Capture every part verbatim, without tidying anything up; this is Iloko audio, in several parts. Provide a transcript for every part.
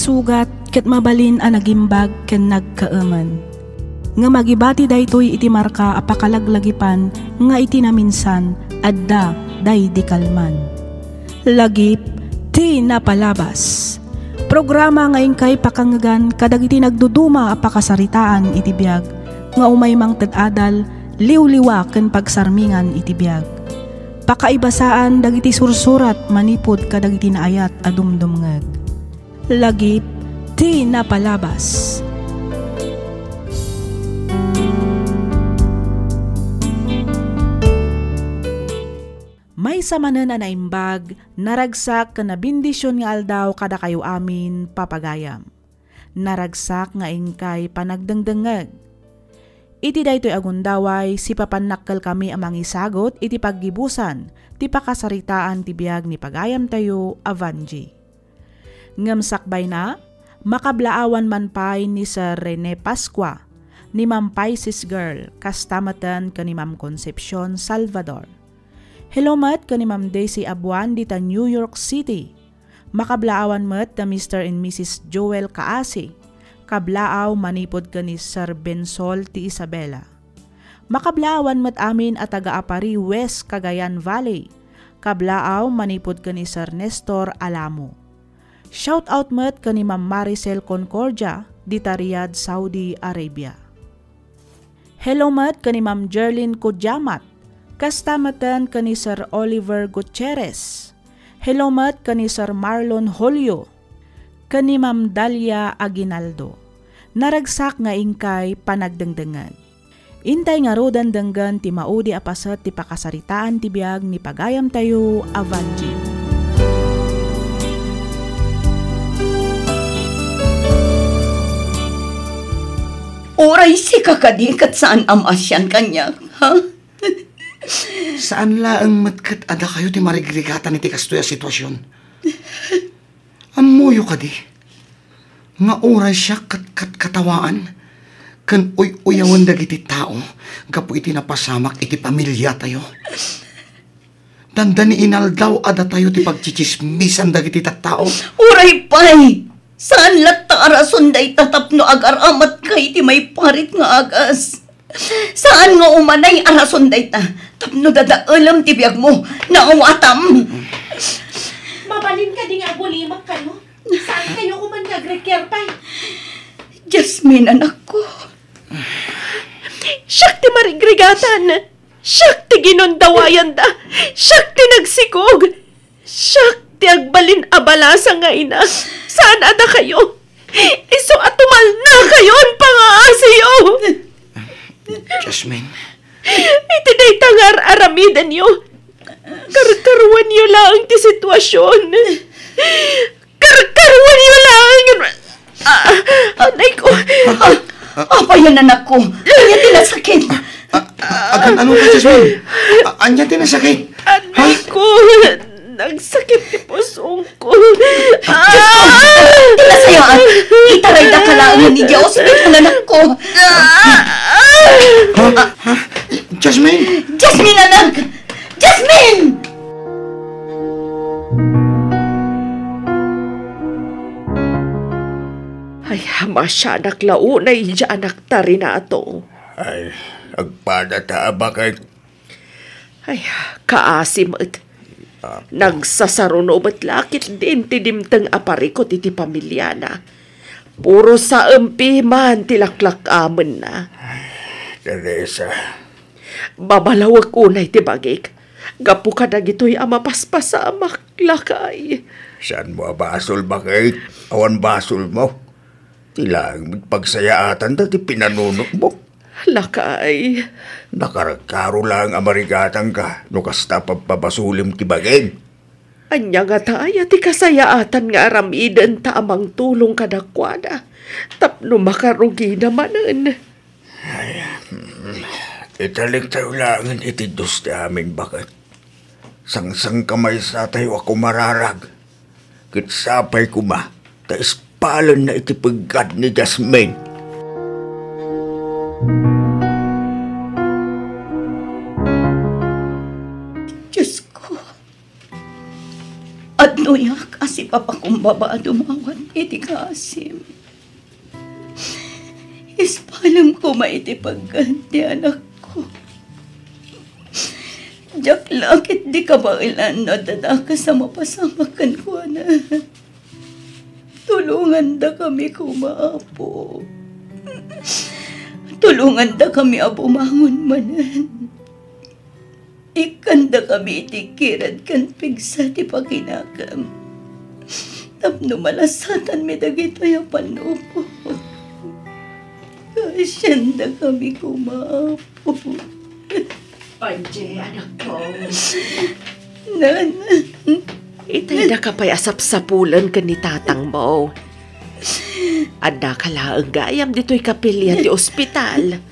Sugat ket mabalin a nagimbag ken nagkaemen. Ngem agibati daytoy iti marka a pakalaglagipan nga iti naminsan, adda daydi kalman. Lagip ti napalabas. Programa nga inkay pakangngegan kadagiti nagduduma a pakasaritaan iti biag nga umay mangted adal, liwliwa ken pagsarmingan iti biag. Pakaibasaan dagiti sursurat manipud kadagiti naayat a dumdumngeg. Lagip ti napalabas. Maysa manen a naimbag, naragsak ken nabendisyon nga aldaw kadakayo amin, papagayam. Naragsak nga inkay panagdengdengngeg. Iti daytoy a gundaway, sipapannakkelkami a mangisagut iti paggibusan ti pakasaritaan ti biag ni pagayamtayo a Vangie. Ngem sakbayna, makablaawan man pay ni Sir Rene Pascua, ni Ma'am Pisces Girl, kasta metten ken ni Ma'am Concepcion Salvador. Hello met ken ni Ma'am Daisy Abuan dita New York City. Makablaawan met da Mister and Missus Joel Kaasi, kablaaw manipud ken ni Sir Bensol ti Isabela. Makablaawan met amin a taga-Aparri, West Cagayan Valley, kablaaw manipud ken ni Sir Nestor Alamo. Shout out met ken ni Ma'am Maricel Concordia, dita Riyadh, Saudi Arabia. Hello met ken ni Ma'am Jerlyn Kudiamat, kasta metten ken ni Sir Oliver Gutierrez. Hello met ken ni Sir Marlon Holyo, ken ni Ma'am Dalia Aguinaldo. Naragsak nga inkay panagdengdengngeg. Intay ngaruden denggen ti maudi a paset ti pakasaritaan ti biag ni pagayamtayo a Vangie. Uray sika kadi ket saan a maasian kaniak, ha? Saan laeng met ket a dakayo ti marigrigatan iti kastoy a situasion. Ammoyo kadi nga uray siak ket katkatawaan ken uy-uyawen dagiti tao gapu iti napasamak iti pamiliatayo. Dandani inaldaw a datayo ti pagtsitsismisan dagiti tattao. Uray pay! Saan latta a rason dayta tapno agar-amatka iti maiparit nga agas. Saan nga umanay a rason dayta tapno dadaelem ti biagmo, naawatam. Mabalin kadi nga agulimek kayo? Saan kayo koma nga agreker pay? Jasmine, anakko. Siak ti marigrigatan. Siak ti ginundawayanda. Siak ti nagsikog. Siak ti agbalin a balasa nga ina. Saan a dakayo? Isu a tumalnakayon pangaasiyo. Jasmine. Iti dayta nga ar-aramidenyo, karkaruenyo laeng ti situasion. Karkaruenyo laeng. Ah, anay ko. Ah, apayan, anakko? Ania ti nasakit? Ah, ah, agan-ano ka, Jasmine? Ah, ania ti nasakit? Ha? Anay ko. Nagsakit ti pusongko. Diyos ko! Ah! Ti nasayaan! Itarayda ka laeng ni Dios, biton, anakko. Ah! Ha? Ha? Jasmine? Jasmine, anak! Jasmine! Ay, masianak la unay idiay anakta, Renato. Ay, agpada ta a baket. Ay, kaasi met. Apo. Nagsasaruno met la ketdin ti dimteng a parikut iti pamiliana. Puro saem piman ti laklak-amenna. Ay, Teresa. Babalawek unay ti bagik gapu kadagitoy a mapaspasamak, lakay. Saanmo a basol, baket? Awan basolmo. Ti laeng met pagsayaatanda ti pinanunotmo. Lakay. Nakarkaro laeng a marigatanka no kasta pagpabasolem ti bagim. Ania ngata aya ti kasayaatan nga aramidenta a mangtulong kadakuada tapno makarugina manen? Ay, mm, italiktayo laengen iti Dios ti amin, baket. Sangsangkamaysatayo a kumararag, ket sapay koma ta ispalenna iti peggad ni Jasmine. Diosko, at Nuyak a sipapakumbaba a dumawat iti kaasim. Ispalem koma iti paggan ti anakko. Diak la ketdi kabaelan no adda dakes a mapasamak kenkuana. Tulongandakami koma, Apo. Tulongandakami a bumangon manen. Ikkandakami iti kirad ken pigsa ti pakinakem tapno malasatanmi dagitoy a pannuko. Kaasiandakami koma, Apo. Angie, anakko. Nana. Itay daka pay a sapsapulen ken ni tatangmo. Addaka laeng gayam ditoy kapilya ti ospital.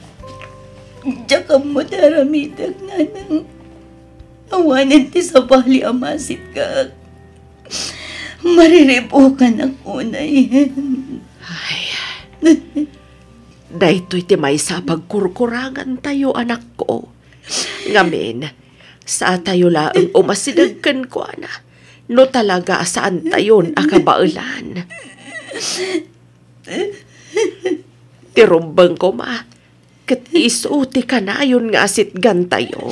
Diak ammo ti aramidek, nanang. Awanen ti sabali a masitkak. Mariribukanak unay. Ay. Daytoy ti maysa a pagkurkurangantayo, anakko. Ngamin, saatayo laeng umasideg kenkuana no talaga a saantayon a kabaelan. Ti rumbeng koma, ket isu ti kanayon nga asitgantayo.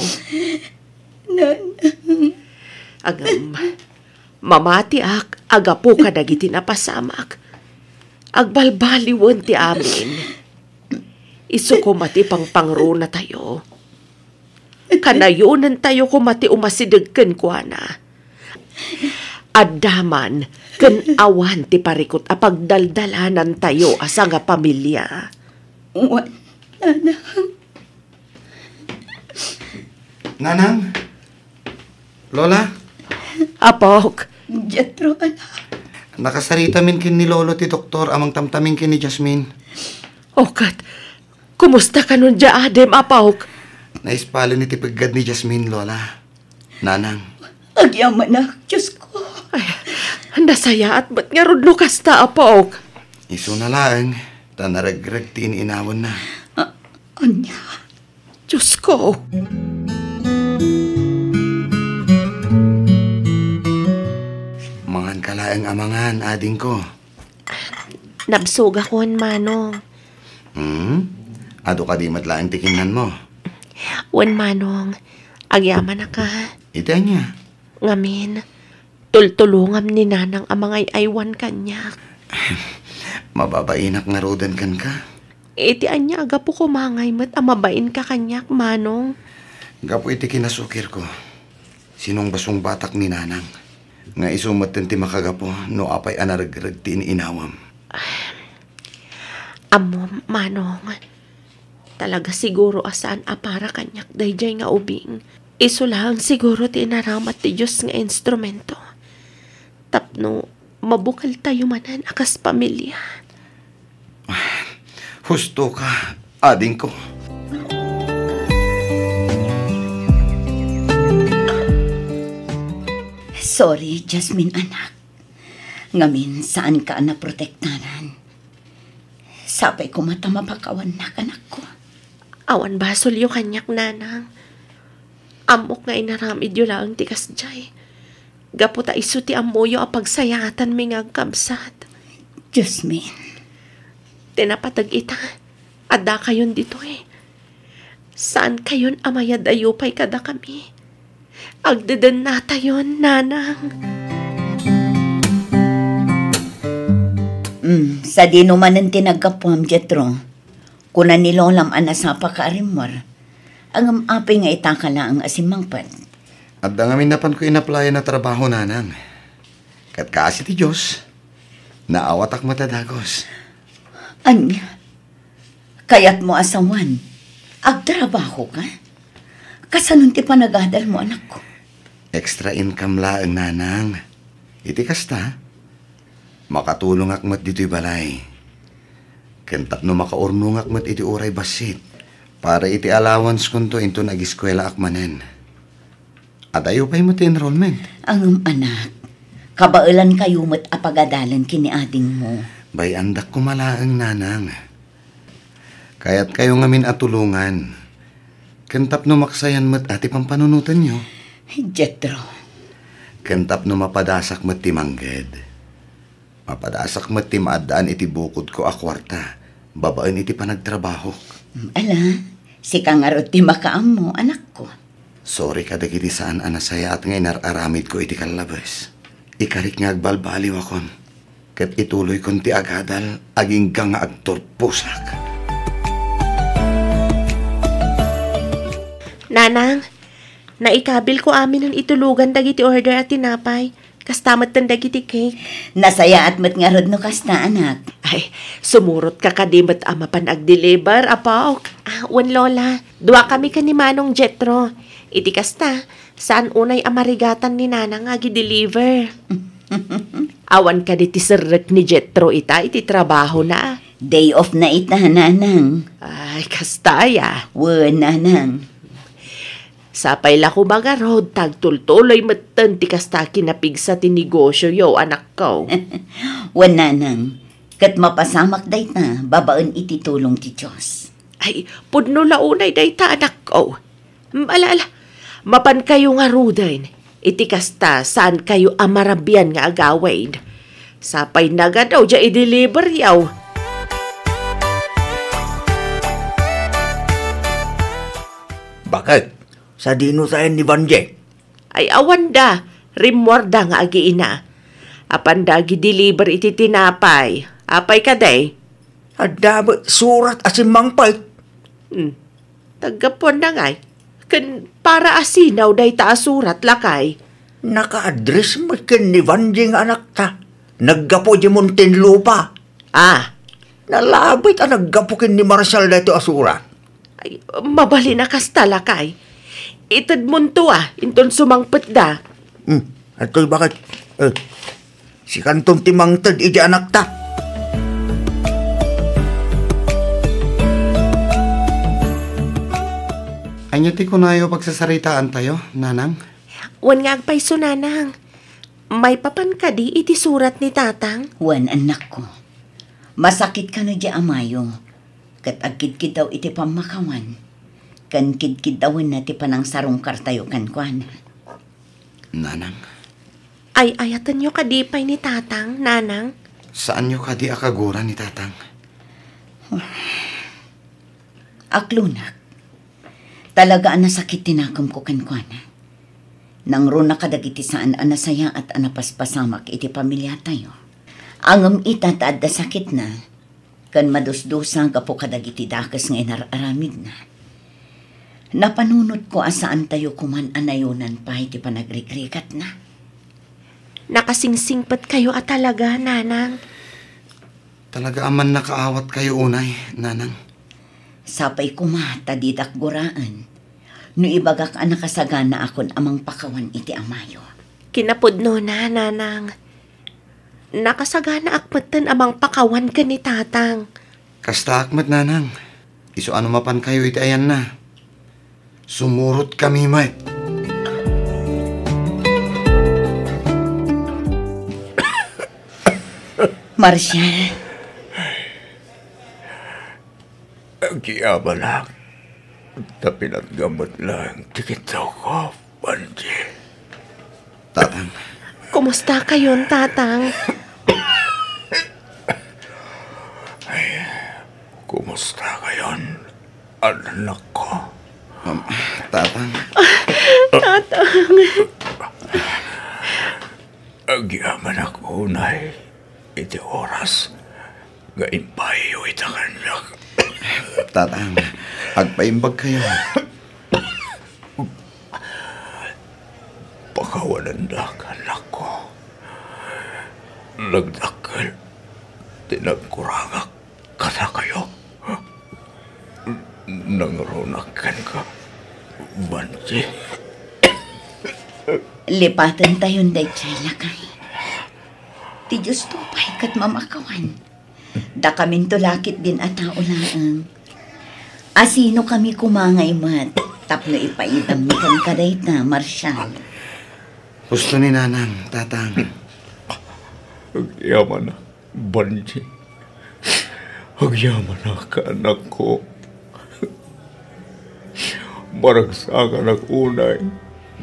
Nanang. Ngem, mamatiak a gapu kadagiti napasamak. Agbalbaliwen ti amin. Isu koma ti pangpangrunatayo. Kanayonentayo koma ti umasideg kenkuana. Adda man ken awan ti parikut a pagdaldalanantayo a sangapamilia. Wen, nanang. Nanang? Lola? Apok. Jethro, anak. Nakasaritamin ken ni Lolo ti doktor a mangtamtaming ken ni Jasmine. O ket, kumusta kanon dia adim, apok? Naispalen iti peggad ni Jasmine, Lola. Nanang. Agyamanak, Diosko. Ay, nasayaat met ngarud no kasta, apok. Isuna laeng, ta naregreg ti in-inawenna. A-, ania? Diosko. Mangan ka laeng a mangan, adingko. Nabsogakon, Manong. Hmm? Adu kadi met laeng ti kinnanmo? Wen, Manong. Agyamanak a. Iti ania? Ngamin, tultulongam ni Nanang a mangay-aywan kaniak. Mababainak ngaruden kenka. Iti ania a gapu koma ngay met a mabainka kaniak, Manong? Gapu iti kinasukirko, sinungbasungbatak ni Nanang. Nga isu metten ti makagapu no apay a naregreg ti in-inawam. Ammom, Manong, talaga siguro a saan a para kaniak daydiay nga ubing. Isu laeng siguro ti inaramat ti Dios nga instrumento tapno mabukeltayo manen a kas pamilia. Husto ka, adingko. Sorry, Jasmine, anak. Ngamin, saanka a naprotektaran. Sapay koma ta mapakawannak, anakko. Awan basolyo kaniak, Nanang. Ammok nga inaramidyo laeng ti kasdiay. Gapu ta isu ti ammoyo a pagsayaatanmi nga agkabsat. Jasmine. Ti napateg ita, addakayon ditoy. Saankayon a mayad-ayo pay kadakami. Agdedennatayon, Nanang. Mm, sadino manen ti naggapuam, Jethro? Kuna ni Lolam a nasapaka a rimmuar. Ngem apay nga itaka laeng a simmangpet? Adda ngamin napanko inaplayan a trabaho, Nanang. Ket kaasi ti Dios, naawatak met a dagus. Ania? Kayatmo a sawen, agtrabahoka? Kasanon ti panagadalmo, anakko? Extra income laeng, Nanang. Iti kasta, makatulongak met ditoy balay. Ken tapno makaurnongak met iti uray bassit, para iti allowance-konto inton agiskuelaak manen. Adayo pay met ti enrollment. Ngem, anak, kabaelankayo met a pagadalen ken ni adingmo. Bay-andak koma laeng, Nanang. Kayatkayo ngamin a tulongan. Ken tapno maksayan met a ti pampanunotenyo. Jethro. Ken tapno mapadasak met ti mangged. Mapadasak met ti maaddaan iti bukodko a kuarta babaen iti panagtrabahok. Mm, ala, sika ngarud ti makaammo, anakko. Sorry kadagiti saan a nasayaat nga inar-aramidko iti kallabes. Ikarik nga agbalbaliwakon, ket ituloykon ti agadal agingga nga agturposak. Nanang, naikabilko aminen itulogan dagiti order a tinapay. Kasta metten dagiti cake. Nasayaat met ngarud no kasta, anak. Ay, sumurotka kadi met a mapan agdeliver, apok? Ah, wen, Lola. Duakami ken ni Manong Jetro. Iti kasta, saan unay a marigatan ni Nanang nga agideliver. Awan kadi ti serrek ni Jetro ita iti trabahona? Day off na ita, Nanang. Ay, kasta aya. Wen, Nanang. Sapay la koma ngarud ta agtultuloy metten ti kasta kinapigsa ti negosioyo, anakko. Wen, Nanang, ket mapasamak dayta babaen iti tulong ti Dios. Ay, pudno la unay dayta, anakko. Mm, ala, ala, mapankayo ngaruden. Iti kasta, saankayo a marabian nga agawid. Sapay nagadaw diay i-deliveryo. Bakit? Sadino tayen ni Vanjie? Ay, awanda, rimmuarda nga agiina. Apanda agideliver iti tinapay. Apay kadi? Adda met surat a simmangpet. Hmm. Taggapuanda ngay. Ken para asino dayta a surat, lakay? Naka-address met ken ni Vanjie nga anakta. Naggapu idiay Muntinlupa. Ah. Nalabit a naggapu ken ni Marshall daytoy a surat. Ay, mabalin a kasta, lakay. Itedmonto, ah, inton sumangpetda. Hmm, adtoy bakit? Eh, sikanton ti mangted iti anakta. Ania ti kunayo pagsasaritaantayo, Nanang? Wen nga agpayso, Nanang. Maipapan kadi iti surat ni Tatang? Wen, annakko. Masakit kano di amayo, ket agkidkiddaw iti pammakawan, ken kidkiddawenna ti panangsarungkartayo kenkuana. Nanang. Ay-ayatenyo kadi pay ni Tatang, Nanang? Saanyo kadi a kaguran ni Tatang? Aklonak. Talaga a nasakit ti nakemko kenkuana. Nangruna kadagiti saan a nasayaat a napaspasamak iti pamiliatayo. Ngem ita ta adda sakitna, ken madusdusa gapu kadagiti dakes nga inar-aramidna. Napanunotko a saantayo koman a nayonan pay ti panagrigrikatna. Nakasingsingpetkayo a talaga, Nanang. Talaga a mannakaawatkayo unay, Nanang. Sapay koma ta didak guraen no ibagak a nakasaganaakon a mangpakawan iti amayo. Kinapudnona, Nanang. Nakasaganaak metten a mangpakawan ken ni Tatang. Kastaak met, Nanang. Isu a no mapankayo iti ayanna, sumurotkami met. Marshall. Agyamanak, ta pinatgam met laeng ti kittawko, Vanjie. Tatang. Kumustakayon, Tatang? Ay, kumustakayon, anakko? Ma'am, Tatang. Tatang. Agyamanak unay iti oras nga impaayyo ita kaniak. Tatang, agpaimbagkayo. Pakawanendak, anakko. Nagdakkel ti nagkurangak kadakayo. Nangrunak kenka, Vanjie. Lipatentayon daydiay, lakay. Ti Diosto pay ket mamakawan. Dakaminto la ketdin a tao laeng. Asino kami koma ngay met tapno ipaidammi kenka dayta, Marshall? Husto ni Nanang, Tatang. Agyamanak, Vanjie. Agyamanak, anakko. Maragsakanak unay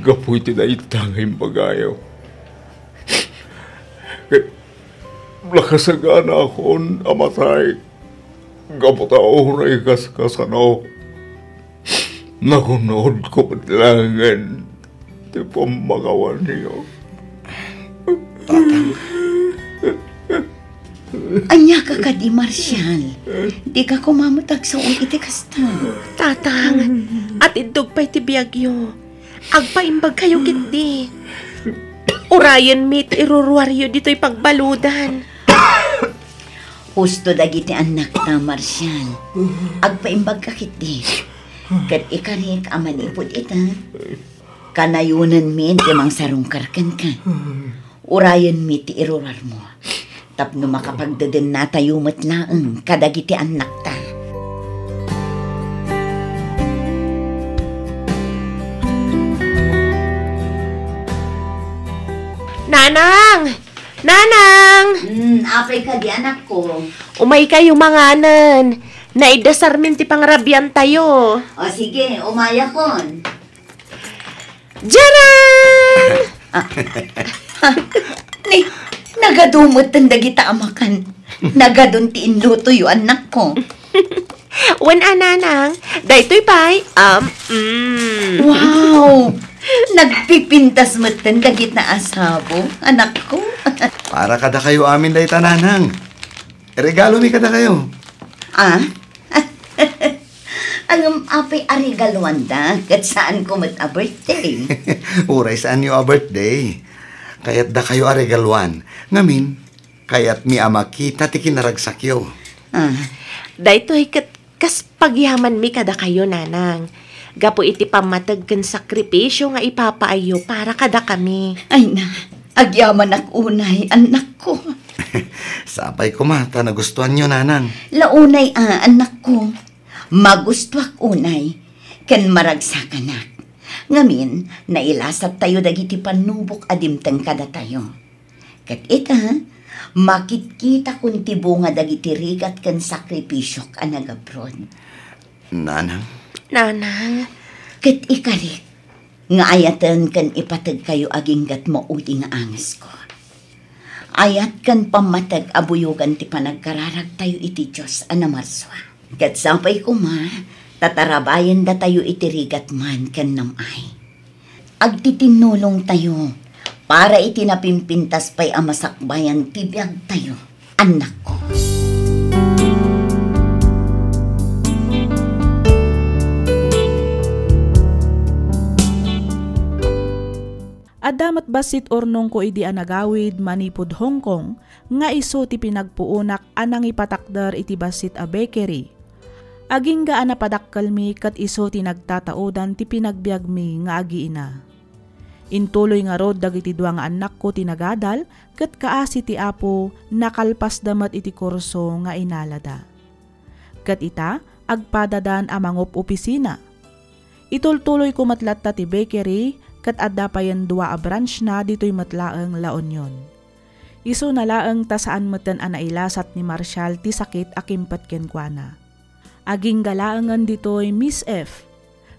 gapu iti dayta nga imbagayo. Ket nakasaganakon a matay gapu ta uray kas-, kasano, nagunodko met laengen ti pammakawanyo. Tatang. Ania ka kadi, Marshall? Dika koma met agsao iti kasta. Tatang, atiddog pay ti biagyo. Agpaimbag kayo ketdi. Urayenmi ti iruruaryo ditoy pagbaludan. Husto dagiti annakta, Marshall. Agpaimbag ka ketdi. Ket ikarik a manipud ita, kanayonenmi ti mangsarungkar kenka. Urayenmi ti iruruarmo tapno makapagdedennatayo met laeng kadagiti annakta. Nanang! Nanang! Hmm, apay kadi, anakko? Umay kayo manganen. Naidasarmin ti pangrabiantayo. O sige, umayakon. Jaran! Ah. Ah, ni, nagadu metten dagita a makan. Nagadun ti inlutoyo, annakko. Wen a, Nanang, daytoy pay, um, mm. Wow! Nagpipintas metten dagita a sabo, anakko. Para kadakayo amin dayta, Nanang. Regalomi kadakayo. Ah? Ngem apay a regaluanda, ket saanko met a birthday. Uray saanyo a birthday, kayatdakayo a regaluan. Ngamin, kayatmi a makita ti kinaragsakyo. Ah. Daytoy ket kas pagyamanmi kadakayo, Nanang, gapu iti pammateg ken sakripisio nga ipapaayyo para kadakami. Ay na, agyamanak unay, annakko. Sapay koma ta nagustuanyo, Nanang. La unay a, annakko. Magustuak unay, ken maragsakanak. Ngamin, nailasattayo dagiti pannubok a dimteng kadatayo. Ket ita, makitkitakon ti bunga dagiti rigat ken sakripisiok a nagabrod. Nanang? Nanang? Ket ikarik, nga ayaten ken ipategkayo aginggat maudi nga angesko. Ayat ken pammateg a buyogan ti panagkararagtayo iti Dios a namarsua. Ket sapay koma, ta tarabayendatayo iti rigat man ken nam-ay. Agtitinnulongtayo para iti napimpintas pay a masakbayan ti biagtayo, annakko. Adda met bassit urnongko idi a nagawid manipud Hong Kong nga isu ti pinagpuonak a nangipatakder iti bassit a bakery. Agingga a napadakkelmi ket isu ti nagtataodan ti pinagbiagmi nga agiina. Intuloy ngarud dagiti dua nga annakko ti nagadal ket kaasi ti Apo, nakalpasda met iti kurso nga inalada. Ket ita, agpadadan a mangup-opisina. Itultuloyko met latta ti bakery ket adda payen dua a branchna ditoy met laeng La Union. Isuna laeng ta saan metten a nailasat ni Marshall ti sakit a kimpet kenkuana. Agingga laengen ditoy, Miss F.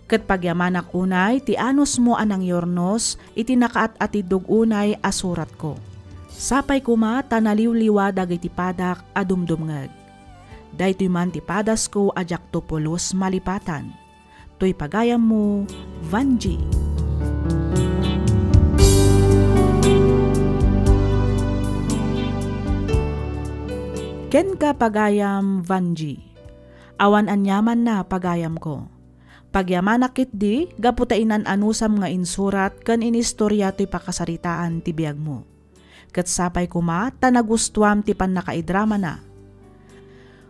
Ket pagyamanak unay ti anusmo a nangyurnos iti nakaat-atiddog unay a suratko. Sapay koma ta naliwliwa dagiti padak a dumdumngeg. Daytoy man ti padasko a diakto pulos malipatan. Toy pagayammo, Vanji. Kenka, pagayam Vanji. Awan aniamanna, pagayamko. Pagyamanak ketdi gapu ta inan-anusam nga insurat ken inistoria toy pakasaritaan ti biagmo. Ket sapay koma ta nagustuam ti pannakaidramana.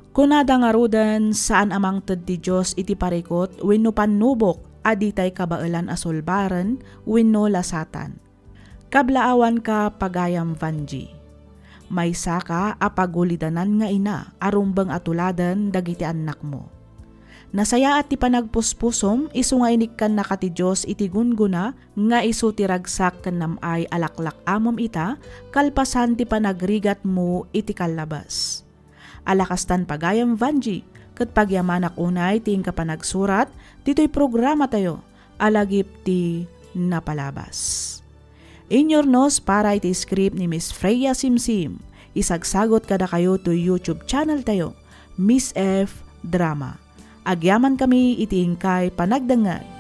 Kunada ngaruden, saan a mangted ti Dios iti parikut wenno pannubok a ditay kabaelan a sulbaren wenno lasatan. Kablaawanka, pagayam Vanji. Maysaka a pagulidanan nga ina a rumbeng a tuladen dagiti annakmo. Nasayaat ti panagpuspusom isu nga inikkannaka ti Dios iti gunggona nga isu ti ragsak ken nam-ay a laklak-amem ita kalpasan ti panagrigatmo iti kallabas. Ala kastan, pagayam Vanji, ket pagyamanak unay ti inka panagsurat ditoy programatayo a lagip ti napalabas. Inyurnos para iti script ni Miss Freya Simsim. Isagsagot kadakayo to YouTube channel tayo, Miss F Drama. Agyaman kami iti inkay panagdengngeg.